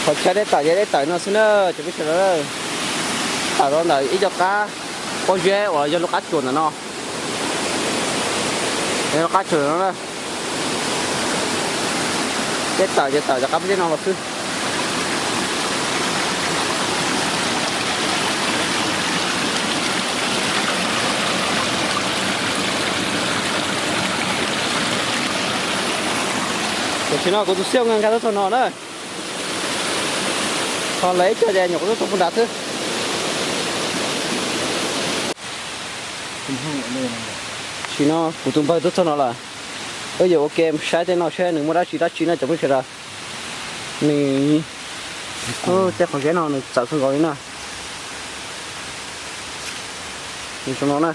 ຂໍໃຊ້ໄດ້ຕາຍ ຢ່າໄດ້ຕາຍເນາະ ຊືເນີ ຈະໄປເສຍເດີ ຕາຍຕອນໃດອີ່ຈອກກາ ໂອເຄ ວ່າຢ່າລູກຄ້າໂຈນນະເນາະ ຢ່າລູກຄ້າໂຈນນະ ເຈັດຕາ ເຈັດຕາ ຈະກັບໄປເຮັດນອກລະຄື Chinò, cô tu siêu ngang cái tao nó đấy. Còn lấy cho dè nhổ cái tao phun đá thứ. Chinò, cô tu bao tao nó là. Ơ, giờ ok, sai thế nó sẽ nướng mua đá chi, đá chi nó chẳng biết sao đâu. Nì. Ơ, chắc còn cái nó nướng chả không gọi nữa. Nướng trong nó nè.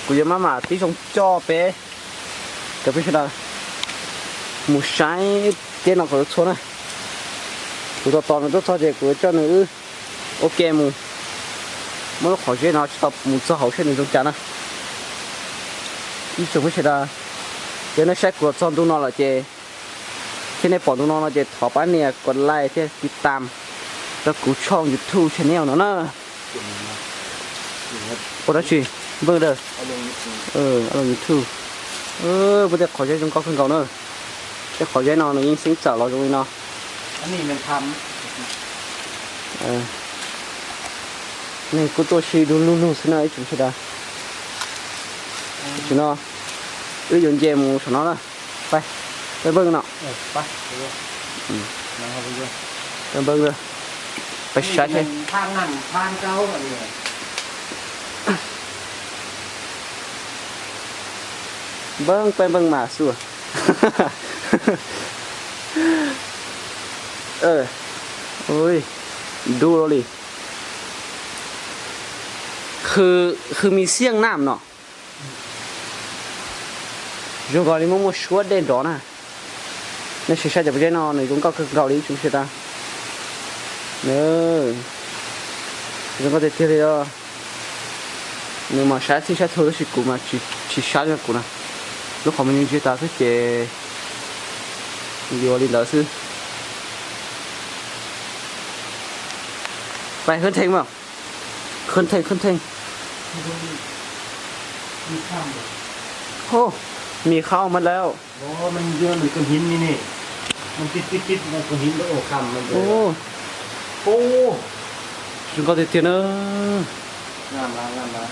Cô giờ má mà tí trong cho bé. Cho bé sao đâu. Một sai thế nó có thuốc nè. Cô tao tao nó thuốc sao thì cô cho nướng ư. Ok mù. Mới khỏi dễ nó cho mù cho hậu sẽ nướng trong chả nè. Ít trong biết sao đâu. Giờ nó sai của son tu nó là chè. ເຮັດໃຫ້ປອນລູກນ້ອງເນາະ ເຈັດ ຂໍປານນີ້ ກົດໄລກ໌ ຕິດຕາມ ແລ້ວກູຊ່ອງຢູທູບ ແຊນແນວເນາະ ໂອດາຊິ ເບິ່ງເດີ ເອີ ເອົາລົງຢູທູບ ເອີ ບໍ່ໄດ້ຂໍໃຊ້ຈົງກອກຄືເກົ່າເນີ ແຕ່ຂໍໃຊ້ນ້ອງນີ້ ຍິງຊິງເຈົ້າລາວຢູ່ນີ້ເນາະ ອັນນີ້ແມ່ນທຳ ເອີ ນີ້ກູໂຕຊິດູລູລູຊະເນາະ ອີ່ຈຸມຊິດາ ຊິເນາະ ອື ຍົນເຈໝູຊະເນາະ ໄປ ໄປເບິ່ງເນາະ ເອີ ໄປ ໄປເບິ່ງ ອືມ ນັ່ງເຮົາໄປເບິ່ງ ໄປເບິ່ງເດີ ໄປຊະ ທາງນັ້ນທາງເກົ່າອັນນີ້ ເບິ່ງໄປເບິ່ງມາສູ່ ເອີ ໂອ້ຍ ດູໂລລີ ຄື ຄືມີສຽງນ້ຳເນາະ. Jong kali mo mo shua den dona. Na shisha ja bujai no, no jong ka ka kali chu shita. No. Jong ka te te ya. No ma sha si sha tho shi ku ma chi, chi sha ja ku na. Lo kha mo ni je ta su che. Yo li da su. Pai hơn theng ma. ຂຶ້ນເທິງ ຂຶ້ນເທິງ ໂອ້ ມີເຂົ້າໝົດແລ້ວ ບໍ່ ມັນຢູ່ ມັນກ້ອນຫີນນີ້ ນີ້ ມັນຕິດໆໆກັບກ້ອນຫີນ ໂອ້ ຄ້ຳມັນ ໂອ້ ໂອ້ ສຸດຍອດເລີຍເນາະ ງາມຫຼາຍ ງາມຫຼາຍ.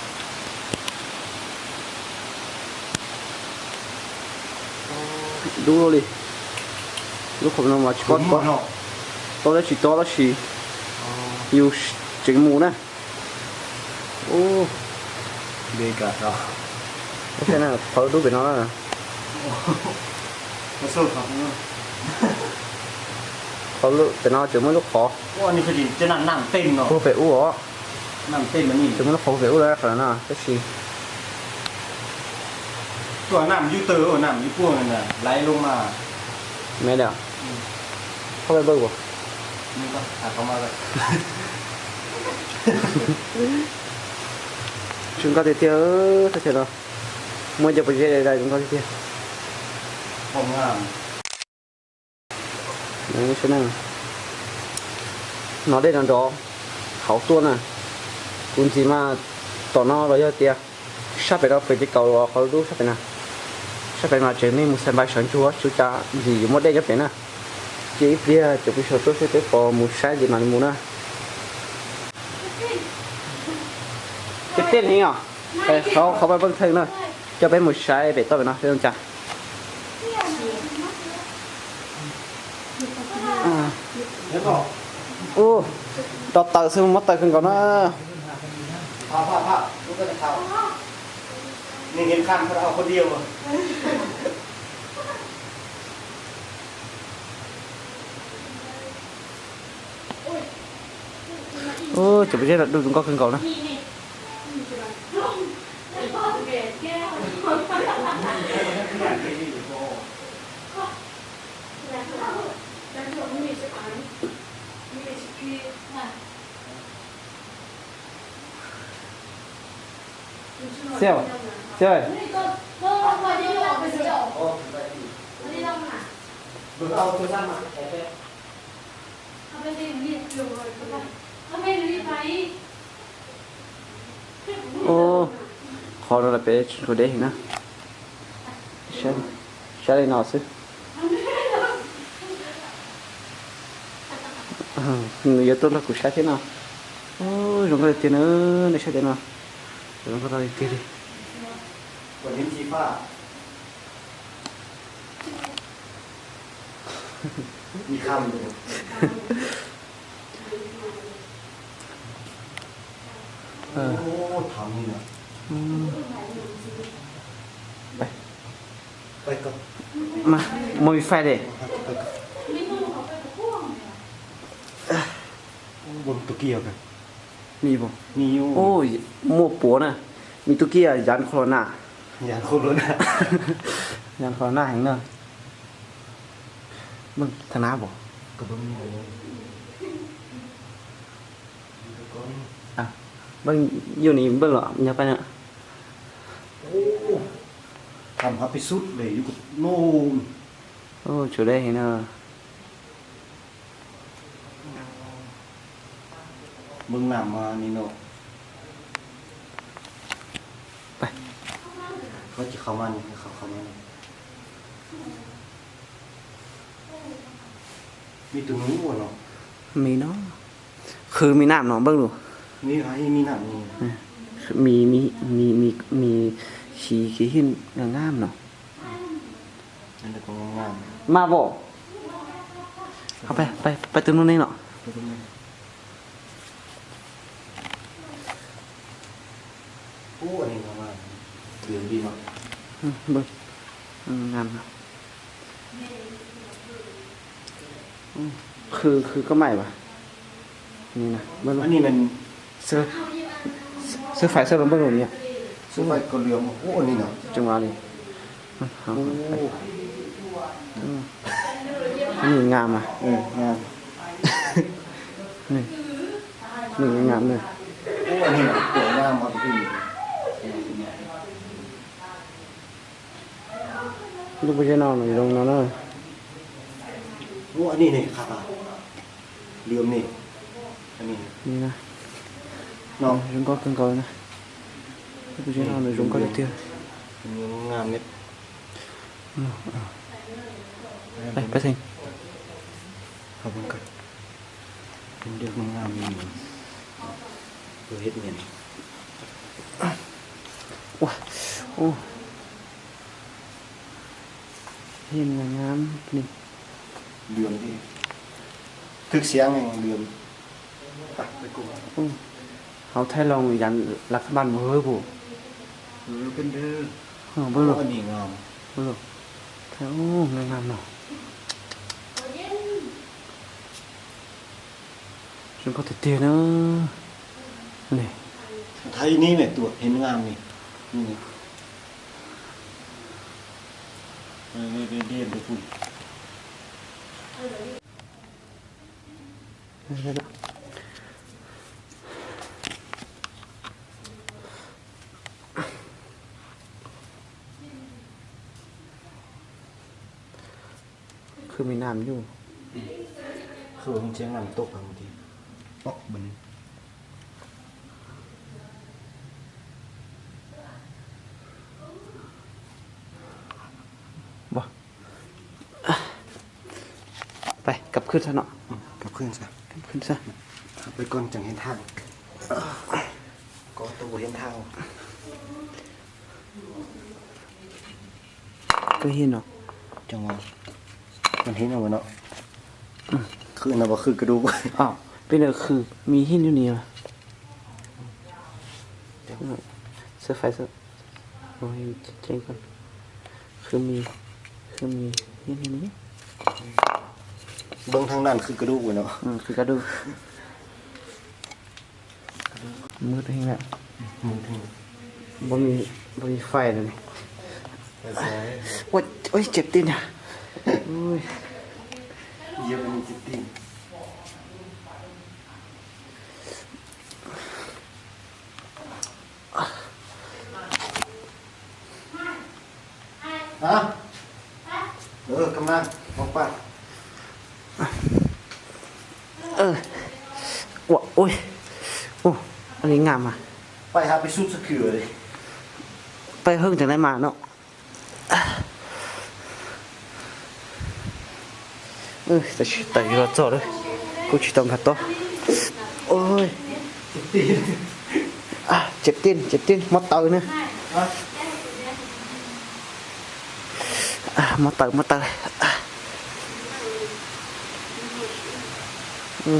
ດູໂລລີ ລູກຂອງນ້ອງວ່າຊິກອດບໍ່ ໂຕລະສີ່ ໂຕລະສີ່ ຢູ່ເຈັງໝູນະ ໂອ້ ເດກາດເນາະ ບໍ່ໃຊ່ນະ ເຂົາດູເປັນເນາະ ມາສູ້ເຂົາ ເຂົາເປັນເນາະ ເຈີມືລູກຂໍ ໂອ້ ອັນນີ້ຄືຈະນັ້ນ ນ້ຳເຕັມເນາະ ບໍ່ໄປອູ້ເນາະ. ນ້ຳເຕັມອັນນີ້ ເຕັມແລ້ວ ເຂົາໄປອູ້ແລ້ວຂະໜາດນັ້ນ ຈັກຊິ ຕົວນ້ຳຢູ່ເຕີ ໂອ້ ນ້ຳຢູ່ພວກນັ້ນນະ ໄຫຼລົງມາ ແມ່ນແລ້ວ ອືມ ເຂົ້າໄປເບິ່ງບໍ່ ນີ້ກໍຫາເຂົ້າມາເລີຍ ຊຸມກາເຕຍ ເອີ ເຂົາເຈົ້າເນາະ ມວຍຈະໄປເຮັດໄດ້ ຊຸມກາເຕຍ ຄວາມງາມ. ເອີ ສະນັ້ນ ນອເດນອນດໍ ເຂົາຕົວນະ ກຸນຊິມາຕໍ່ນອລອຍເຕຍ ຊາເປນອອກເປັນທີ່ເກົ່າເຂົາດູຊາເປນນະ ຊາເປນມາເຈີນີ້ໝູແຊມບາຍສອນຈົວ ຈຸຈາດີຢູ່ໝົດເດ້ຈະເປັນນະ ເຈເປຍຈະໄປໂຊໂຕເຊເຕປອໝູຊາຍດີມາໝູນະ ເຕັນເຕັນເຮງອະ ໄປ ເຂົາ ເຂົາໄປເບິ່ງເທິງເນາະ ຈະໄປໝູຊາຍໄປຕໍ່ໄປເນາະ ເດີນຈ້າ. ໂອ້ ດອກເຕີ ຊື້ມາເຕີຂຶ້ນກ່ອນນະ ພາ ພາ ພາ ລູກກໍຈະເຂົ້າ ນີ້ເຫັນຄັນເຂົາເອົາຄົນດຽວ. ໂອ້ ຈະໄປເຮັດດູດມັນກໍຄືເກົ່ານະ. ເຊວ ເຊວ ໂອ້ ຂໍໂທດເດ້ນະ ເຊວ ເຊວເລີຍເນາະ. ເອີ ເອີ ເອີ ໂອ້ຍ ລົງກໍໄດ້ເຕີນເນາະ ເອີ ລົງກໍໄດ້ເຕີນເນາະ. ເຫັນສີຟ້າ ມີຄຳຢູ່. ເອີ ໂອ້ ຖ້ຳນີ້ນະ ອືມ ໄປ ໄປກ່ອນ ມາ ບໍ່ມີໄຟເດ້. ໄປກ່ອນ ໂອ້ ເບິ່ງໂຕກຽວກັນ ມີບໍ່? ມີຢູ່ ໂອ້ຍ ມົວປົວນະ ມີໂຕກຽວ ຢ້ານໂຄໂຣນາ ຢ້ານໂຄໂຣນາ ຢ້ານໂຄໂຣນາແຮງເນາະ. ເບິ່ງທາງໜ້າບໍ່? ກໍເບິ່ງຢູ່ ອ່ະ ເບິ່ງຢູ່ນີ້ ເບິ່ງເນາະ ຢ່າໄປເນາະ. ໂອ້ ຖ້ຳຮັບໄປສຸດເລີຍ ຢູ່ກັບໂນ່ນ. ໂອ້ ຈຸດໃດເນາະ. ເບິ່ງນ້ຳມານີ້ເນາະ ໄປ ເຂົາຈະເຂົ້າມານີ້ ເຂົາເຂົ້າມານີ້ ມີໂຕໜູບໍ່ເນາະ? ມີເນາະ ຄືມີນ້ຳເນາະ ເບິ່ງດູ ມີ ມີນ້ຳນີ້ ມີ ມີ ມີ ມີ ມີຂີ້ຂີ້ຫີນງາມໆເນາະ. ອັນນີ້ກໍງາມໆ ມາບໍ່? ເອົາໄປ ໄປ ໄປຕົວນັ້ນເອງເນາະ ໄປຕົວນັ້ນ. ໂອ້ ອັນນີ້ງາມໆ ເຫຼືອງດີເນາະ ອືມ ເບິ່ງ ອືມ ງາມເນາະ. ອືມ ຄື ຄືກໍໄມ້ຫວາ ນີ້ນະ ເບິ່ງ ອັນນີ້ແມ່ນເສື້ອ ເສື້ອໄຟ ເສື້ອລອງເບິ່ງດູນີ້ ເສື້ອໄຟກໍເຫຼືອມ. ໂອ້ ອັນນີ້ນະ ຈັງຫວະນີ້ ເອົາ ໂອ້ ໄປ ເອີ ອັນນີ້ງາມອ່ະ ເອີ ງາມ ນີ້ ນີ້ງາມເລີຍ. ໂອ້ ອັນນີ້ນະ ສວຍງາມ ເອົາໄປ ລູກບໍ່ໃຊ່ນ້ອງ ລົງນອນເດີ. ໂອ້ ອັນນີ້ນີ້ຄັກອ່ະ ເຫຼືອມນີ້ ອັນນີ້ນີ້ນະ ເນາະ ລົງກໍເກີນເກົ່ານະ ລູກບໍ່ໃຊ່ນ້ອງ ລົງກໍເທື່ອ ງາມເລີຍ. ໄປ ໄປເຖິງ ເຂົ້າເບິ່ງກ່ອນ. ເປັນເລື່ອງງາມໆ ຢູ່ ເຮັດຫຍັງ? ໂອ້ຍ ໂອ້ ເຫັນງາມໆ ນີ້ ເຫຼືອມເດ້ ຖືກສຽງແຮງເຫຼືອມ. ໄປ ໄປກົວ ໂອ້ ເຮົາຖ່າຍລອງ ຢ້ານລັດຖະບານບໍ່ເຮີ້ບໍ່ ເອີ ເປັນເດີ ເອີ ເບິ່ງດູ ອັນນີ້ງາມ ເບິ່ງດູ ໂອ້ ງາມໆ ເນາະ. ຊຸມພໍແຕ່ເຕີເນາະ ນີ້ ໄທນີ້ແມ່ຕົວະ ເຫັນງາມນີ້ ນີ້ ເອີ ເດີນໄປພຸ້ນ. ຄືມີນ້ຳຢູ່ ຄືວ່າມີສຽງນ້ຳຕົກບາງທີ ເນາະ ບັດນີ້ ບໍ່ ໄປ ກັບຄືນຊະເນາະ ອືມ ກັບຄືນຊະ ກັບຄືນຊະ ໄປກ່ອນຈັ່ງເຫັນທາງ ກໍໂຕບໍ່ເຫັນທາງ. ກໍເຫັນເນາະ ຈັ່ງວ່າ ມັນເຫັນເອົາເນາະ ອືມ ຄືນະ ບໍ່ຄືກະດູກ ອ້າວ ເປັນຫຍັງຄືມີຫີນຢູ່ນີ້ຫວາ ເສີໄຟ ໂອ້ຍ ແຈ້ງກ່ອນ ຄືມີ ຄືມີຫີນຢູ່ນີ້ ເບິ່ງທາງນັ້ນຄືກະດູກເນາະ ອືມ ຄືກະດູກ. ມືດແຮງແລ້ວ ມືດແຮງ ບໍ່ມີ ບໍ່ມີໄຟແລ້ວນີ້. ໂອ້ຍ ໂອ້ຍ ເຈັບຕີນ ໂອ້ຍ ຢຽບມັນເຈັບຕີນ. ຮະ ເອີ ກຳລັງອອກໄປ. ເອີ ໂອ້ຍ ໂອ້ ອັນນີ້ງາມອະ. ໄປຫາໄປສຸດສະເກືອເດ້ ໄປເຫິງຈັ່ງໄດ້ມາເນາະ. ເອີ ແຕ່ ແຕ່ຢູ່ລອດຈອດເດີ ກູຊິຕ້ອງຂັດຕໍ່. ໂອ້ຍ ເຈັບຕີນ ອ່າ ເຈັບຕີນ ເຈັບຕີນ ມາເຕີນະ ອ່າ ມາເຕີ ມາເຕີ ອ່າ ເອີ.